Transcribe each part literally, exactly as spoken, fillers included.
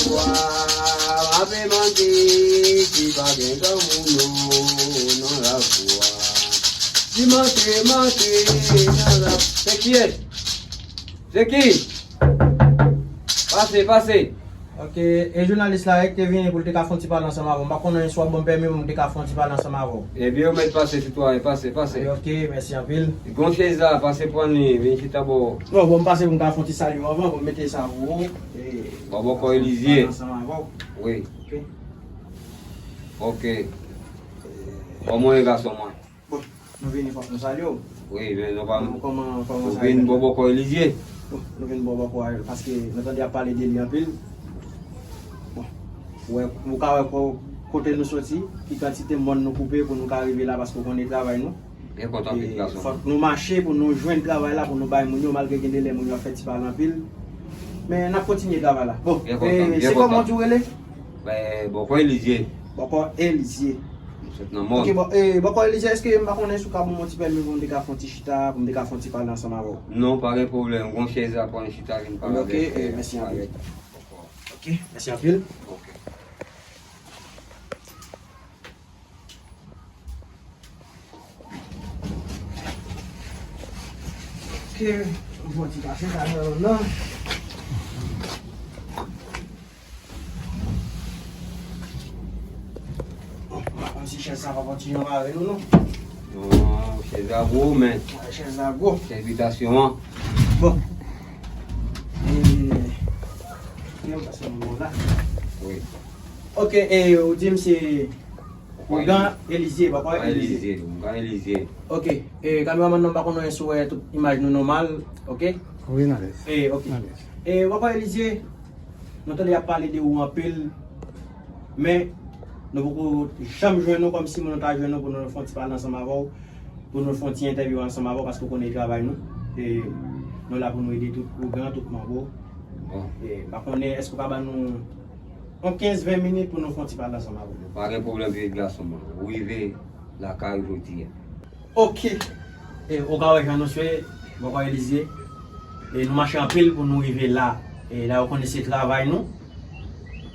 Wa, ape mande ki pa gen granmoun non nan lakou a. Ki manke, manke nan lakou. Se kiyès? Se ki? Pase, pase. Ok, e jounalis la, e ki te vini pou l te ka fè yon ti pale ansanm avè w. M pa konnen si w ap ban m pèmi pou m te ka fè yon ti pale ansanm avè w. Ebyen, ou mèt pase, sitwayen, pase, pase. Ok, mèsi anpil. Gon chèz la, pase pran li, vin chita bò. Non, bon, m pase pou m ka fè yon ti salye w avan, pou m mete sa pou ou. E, bò bòkò Elizye. Ansanm avè w. Wi. Ok. Ok. Kòman w ye, gason mwen? Bon, nou vini fòk nou salye w. Wi, men nou pa. Nou kòman, kòman sa ye? Nou vin bò bòkò Elizye. Bon, nou vin bò bòkò a, paske nou tande y ap pale de li anpil. Bon, ou wè, ou ka wè ko-, kote nou soti, ki kantite mòn nou koupe pou nou ka rive la, paske w konnen travay nou. Byen kontan, pitit gason. Fòk nou mache pou nou jwenn travay la, pou nou bay moun yo, malgre gen de lè moun yo ap fè ti pale anpil. Men n ap kontinye travay la. Bon, byen kontan, e, byen kontan. Se kòman w di w rele? Ben, bòkò Elizye. Bòkò Elizye. M sot nan mòn. Ok, bon, e, bòkò Elizye, èske m pa konnen si w ka ban m yon ti pèmi pou m te ka fè yon ti chita, pou m te ka fè yon ti pale ansanm avè w? Non, pa gen pwoblèm. Gon chèz la, pran chita, vin pale avèk, e, avèk bòkò. Ok, mèsi anpil. Ok. Ok, m fè yon ti pase sa nan nan. Bon, m pa konn si chèz sa va kontinye mare nou, non. Non, chèz la gwo, men. Chèz la gwo. Chèz bitasyon an. Bon. E, ok, m pase nan bon la. Wi. Ok, e, ou di m se Ougan Elizye, bòkò Elizye. Elizye, Ougan Elizye. Ok, e, kameramann nan, m pa konnen si w wè tout imaj nou nòmal, ok? Wi, n alèz. E, ok. N alèz. E, bòkò Elizye, nou tande y ap pale de ou anpil, men nou poko janm jwenn ou kòmsi nou ta jwenn ou pou nou fè yon ti pale ansanm avè w, pou nou fè yon ti entèvyou ansanm avè w, paske w konnen e travay nou. E, nou la pou nou ede tout ougan, tout manbo. Bon. E, m pa konnen, èske w ka ban nou yon kenz ven minit pou nou fè yon ti pale ansanm avè w? Pa gen pwoblèm, pitit gason mwen. Ou rive lakay ou jodi a. Ok. E, ou ka wè jan nou swe, bòkò Elizye. E nou mache anpil pou nou rive la. E la, ou konnen se travay nou.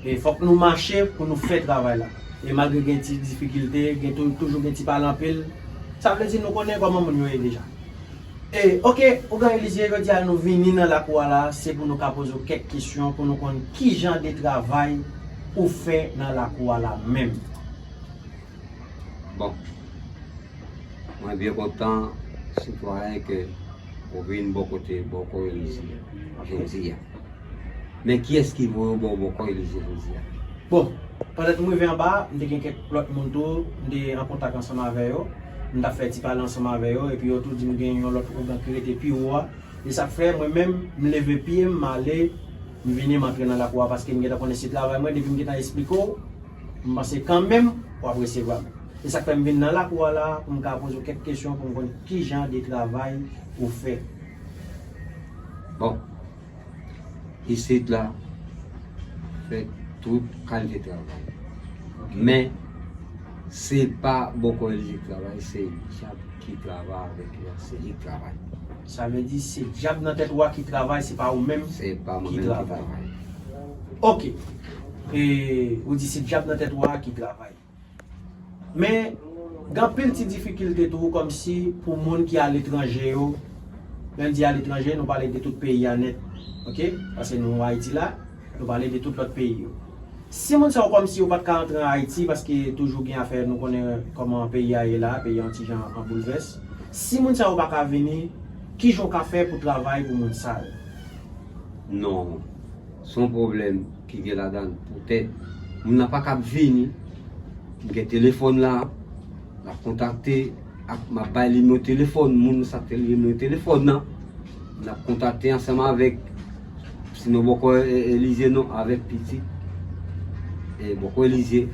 E fòk nou mache pou nou fè travay la. E malgre gen ti difikilte, gen tou-, toujou gen ti pale anpil. Sa vle di nou konnen kòman moun yo ye deja. E, ok, Ougan Elizye, jodi a nou vini nan lakou a la, se pou nou ka poze w kèk kesyon, pou nou konn ki jan de travay ou fè nan lakou a la menm. Bon, mwen byen kontan, sitwayen, ke ou vin bò kote bòkò Elizye jodi a. Men kiyès ki voye w bò bòkò Elizye jodi a? Bon, pandan m rive anba, m te gen kèk lòt moun tou, m te an kontak ansanm avè yo, m t ap fè ti pale ansanm avè yo, epi yo tou di m gen yon lòt ougan ki rete pi wo a. E sa k fè mwen menm, m leve pye m, m ale, m vini, m antre nan lakou a, paske m gentan konnen se travay mwen, depi m gentan esplike w, m panse kanmenm w ap resevwa m. E sa k fè m vin nan lakou a la, pou m ka poze w kèk kesyon, pou m konn ki jan de travay ou fè. Bon, isit la, fè tout kalite travay. Ok. Men, se pa bòkò Elizye ki travay, se dyab ki travay avèk li a, se li k travay. Sa vle di se dyab nan tèt ou a ki travay, se pa ou menm ki travay. Se pa mwen menm ki travay. Ok. E, ou di se dyab nan tèt ou a ki travay. Men, gen anpil ti difikilte tou, kòmsi pou moun ki aletranje yo. Lè n di aletranje, nou pale de tout peyi a nèt. Ok? Paske nou Ayiti la, nou pale de tout lòt peyi yo. Si moun sa yo kòmsi yo pa t ka antre an Ayiti, paske toujou gen afè, nou konnen kòman peyi a ye la, peyi a yon ti jan an boulvès. Si moun sa yo pa ka vini, ki jan w ka fè pou travay pou moun sa yo? Non. Se yon pwoblèm ki gen ladan l poutèt moun nan pa kab vini. M gen telefòn la, l ap kontakte, ap, m ap bay nimewo telefòn moun, sa te nimewo telefòn nan. N ap kontakte ansanm avèk, sinon bòkò, e, Elizye non, avèk pitit, e, bòkò Elizye,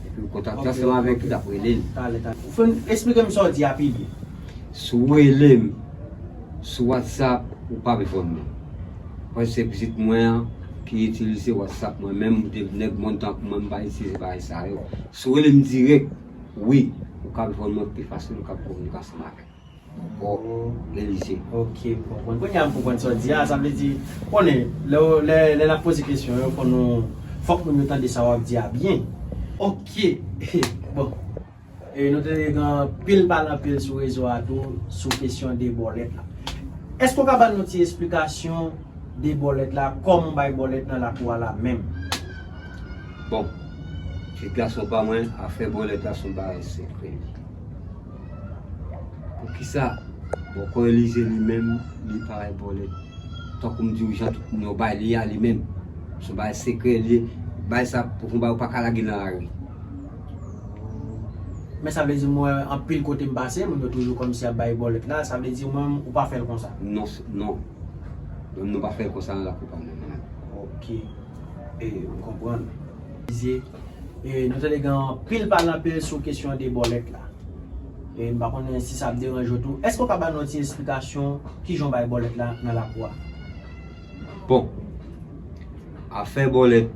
epi w kontakte ansanm avèk li, l ap rele l. Talè, talè. Ou fè n esplike m sa w di a pi byen. Si w rele m sou WhatsApp, ou p ap jwenn mwen. Paske se pitit mwen an ki itilize WhatsApp. Mwen menm, de nèg mòn tankou mwen, m pa itilize bagay sa yo. Si w rele m dirèk, wi, ou k ap jwenn mwen pi fasil, ou k ap kominike ansanm avè m. Bò Elizye. Ok, m konprann. Kounye a m konprann sa w di a, sa vle di, konnen, lè, lè, lè n ap poze kesyon yo, fò nou, fòk moun yo tande sa w ap di a byen. Ok, bon. E nou te gen anpil pale anpil sou rezo a tou, sou kesyon de bòlèt la. Èske w ka ban nou ti esplikasyon de bòlèt la, kòman w bay bòlèt nan lakou a la menm? Bon, pitit gason pa mwen, afè bòlèt la se yon bagay sekrè li. Poukisa? Bòkò Elizye li menm, li pa bay bòlèt. Tankou m di w, jan tout moun yo bay li a, li menm. Se yon bagay sekrè li ye. Bagay sa, pou yon bagay ou pa ka lage nan lari. Men sa vle di, mwen, anpil kote m pase, moun yo toujou kòmsi ap bay bòlèt la, sa vle di, mwen, ou pa fè l konsa? Non, se- non. Non, nou pa fè l konsa nan lakou pa nou, non. Ok. E, m konprann. E, nou tande gen anpil pale anpil sou kesyon de bòlèt la. E, m pa konnen si sa ap deranje w tou. Èske w ka ban nou ti esplikasyon kijan w bay bòlèt la nan lakou a? Bon, afè bòlèt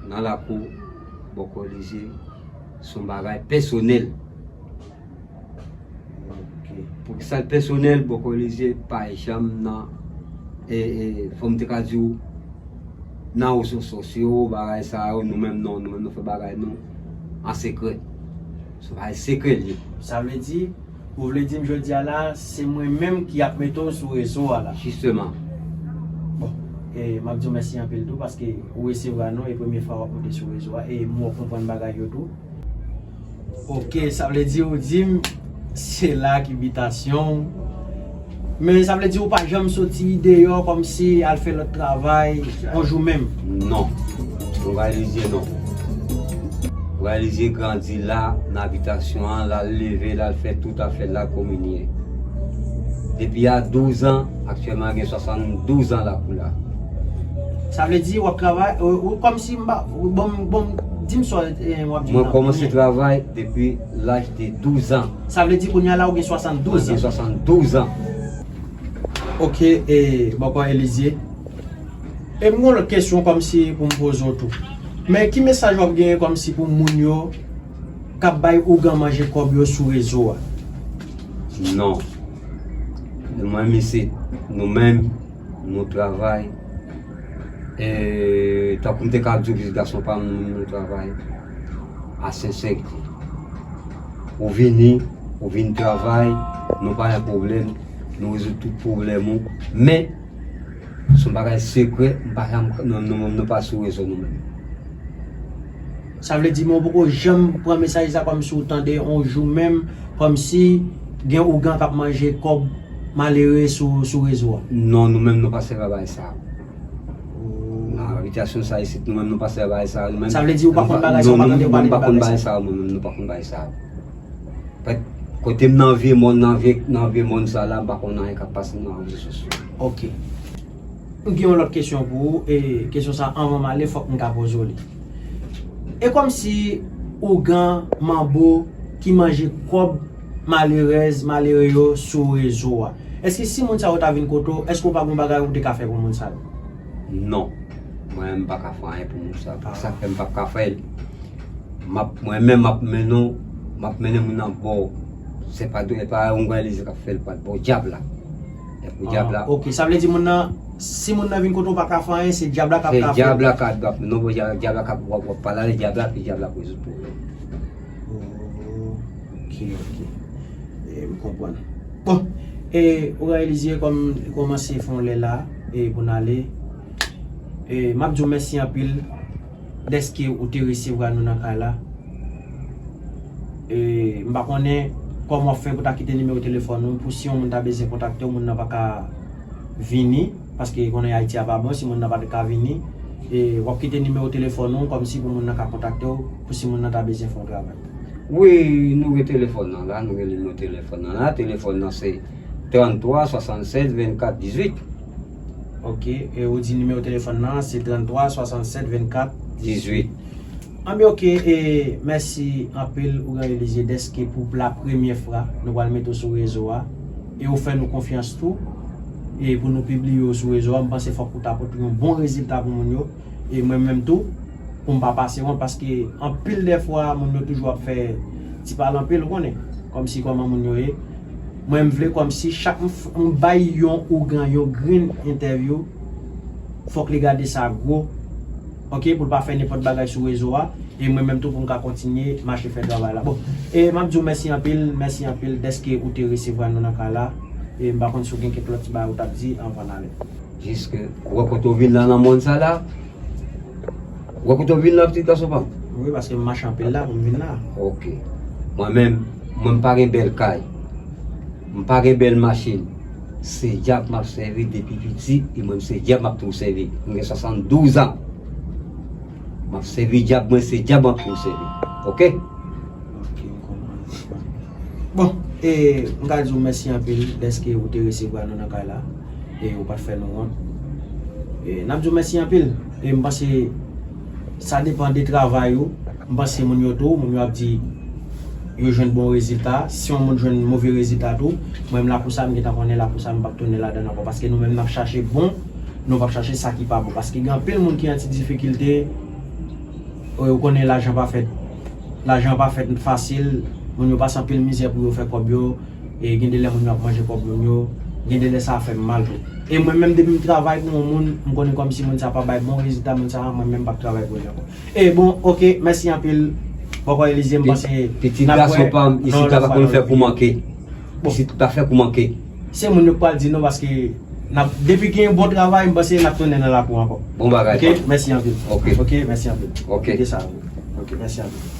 nan lakou, Bòkò Elizye, se yon bagay pèsonèl. Ok. Poukisa l pèsonèl, Bòkò Elizye pa janm nan, e, e, fò m te ka di w, nan rezo sosyo, bagay sa yo, nou menm non, nou menm nou fè bagay nou an sekrè. Se yon bagay sekrè l ye. Sa vle di, ou vle di m jodi a la, se mwen menm ki ap mete w sou rezo a la? Jisteman. Bon, e m ap di w mèsi anpil tou, paske ou resevwa nou, e premye fwa w ap monte sou rezo a, e m wè w konprann bagay yo tou. Ok, sa vle di ou di m, se la ki bitasyon w. Men sa vle di ou pa janm soti deyò kòmsi al fè lòt travay yon jou menm? Non. Bòkò Elizye, non. Bòkò Elizye grandi la, nan abitasyon an, l al leve, l al fè tout afè l la kòm li ye. Depi a douz an, aktyèlman gen swasanndouz an lakou la. Sa vle di w ap travay, ou, ou kòmsi m pa, ou, bon, bon, di m sa, e, w ap di m nan. Mwen kòmanse travay depi laj de douz an. Sa vle di kounye a la ou gen swasanndouz an? Mwen gen swasanndouz an. Ok, e, Bòkò Elizye. E m gen yon lòt kesyon kòmsi pou m poze w tou. Men ki mesaj w ap genyen kòmsi pou moun yo k ap bay ougan manje kòb yo sou rezo a? Non. Mwen menm se nou menm, nou travay. E, tankou m te ka di w, pitit gason pa m, nou menm nou travay a sensè. Ou vini, ou vin travay, nou pa gen pwoblèm, nou rezoud tout pwoblèm ou. Men, se yon bagay sekrè, m pa janm, nou, nou, nou pa sou rezo nou menm. Sa vle di, men ou poko janm pran mesaj sa kòmsi ou tande yon jou menm, kòmsi gen ougan k ap manje kòb malere sou, sou rezo a? Non, nou menm nou pa sèvi a bagay sa. Nan abitasyon sa isit, nou menm nou pa sèvi a bagay sa, nou menm. Sa vle di ou pa konn bagay sa, ou pa tande yo pale de bagay sa? Non, nou menm nou pa konn bagay sa, nou menm nou pa konn bagay sa. Pèt, kote m nan vye mòn, nan vye, nan vye mòn sa la, m pa konn anyen k ap pase nan rezo sosyo. Ok. M gen yon lòt kesyon pou ou, e kesyon sa anvan m ale, fòk m ka poze w li. E kòmsi ougan, manbo ki manje kòb malerèz, malere yo sou rezo a. Èske si moun sa yo ta vin kote w, èske w pa gen bagay ou te ka fè pou moun sa yo? Non. Mwen, m pa ka fè anyen pou moun sa. Sa fè m p ap ka fè l. M ap, mwen menm, m ap mennen w, m ap mennen moun nan ba w. Se pa, e pa Oungan Elize k ap fè l, pral ba w dyab la. E pou dyab la. Ah, ok, sa vle di moun nan, si moun nan vin kote w pa ka fè anyen, se dyab la k ap ka fè l. Se dyab la k ap, non, dyab, dyab la k ap, w ap, w ap pale avè dyab la, epi dyab la ap rezoud pwoblèm. Oh, ok, ok. E, m konprann. Bon, e, Oungan Elize, kòm li kòmanse fè yon lè la, e, pou n ale, e, m ap di w mèsi anpil dèske ou te resevwa nou nan kay la. E, m pa konnen kòman w ap fè pou ta kite nimewo telefòn ou, pou si yon moun ta bezwen kontakte w, moun nan pa ka vini, paske konnen Ayiti a pa bon, si moun nan pa ka vini, e, w ap kite nimewo telefòn ou, kòmsi pou moun nan ka kontakte w, pou si moun nan ta bezwen fè yon travay. Wi, nou gen telefòn nan la, nou gen nimewo telefòn nan la, telefòn nan se tranntwa swasannsèt vennkat dizuit. Ok, e ou di nimewo telefòn nan, se tranntwa swasannsèt vennkat dizuit. Anben, ok, e mèsi anpil, Oungan Elize, dèske pou la premyè fwa, nou pral mete w sou rezo a. e ou fè nou konfyans tou, e pou nou pibliye yo sou rezo a, m panse fòk ou ta pote yon bon rezilta pou moun yo, e mwen menm tou, pou m pa pase wont, paske anpil de fwa, moun yo toujou ap fè ti pale anpil, ou konnen, kòmsi kòman moun yo ye. Mwen, m vle kòmsi chak m f- m bay yon ougan, yon grenn entèvyou, fòk li gade sa gwo, ok, pou l pa fè nenpòt bagay sou rezo a, e mwen menm tou pou m ka kontinye mache fè travay la. Bon, e m ap di w mèsi anpil, mèsi anpil dèske ou te resevwa nou nan kay la, e m pa konn si w gen kèk lòt ti bagay ou t ap di anvan n ale. Jiske, ou wè kote w vin la nan mòn sa la? Ou wè kote w vin la, pitit gason pa m? Wi, paske m mache anpil la pou m vin la. Ok. Mwen menm, mwen m pa gen bèl kay. M pa gen bèl machin. Se djab m ap sèvi depi piti, e mwen se djab m ap toujou sèvi. Mwen gen swasanndouz an. M ap sèvi djab, mwen se djab m ap toujou sèvi. Ok? Ok, m konprann. Bon, e, m ka di w mèsi anpil dèske ou te resevwa nou nan kay la. E ou pa t fè nou wont. E, n ap di w mèsi anpil. E m panse sa depann de travay ou. M panse moun yo tou, moun yo ap di yo jwenn bon rezilta. Si yon moun jwenn move rezilta tou, mwen m la pou sa, m gentan konnen la pou sa, m p ap tounen ladan l ankò. Paske nou menm n ap chache bon, nou p ap chache sa ki pa bon. Paske gen anpil moun ki an ti difikilte, ou konnen lajan pa fèt, lajan pa fèt fasil, moun yo pase anpil mizè pou yo fè kòb yo, e gen de lè moun yo ap manje kòb moun yo, gen de lè sa fè m mal tou. E mwen menm depi m travay pou yon moun, m konnen kòmsi moun sa pa bay bon rezilta, moun sa, mwen menm m p ap travay pou li ankò. E bon, ok, mèsi anpil. Bòkò Elizye, m panse pitit gason pa m, isit la pa konn fè kou manke. Isit pa fè kou manke. Se moun yo k pral di nou paske n ap, depi gen yon bon travay, m panse n ap tounen nan lakou ankò. Bon bagay. Ok, mèsi anpil. Ok. Ok, mèsi anpil. Ok. Kite sa. Ok, mèsi anpil.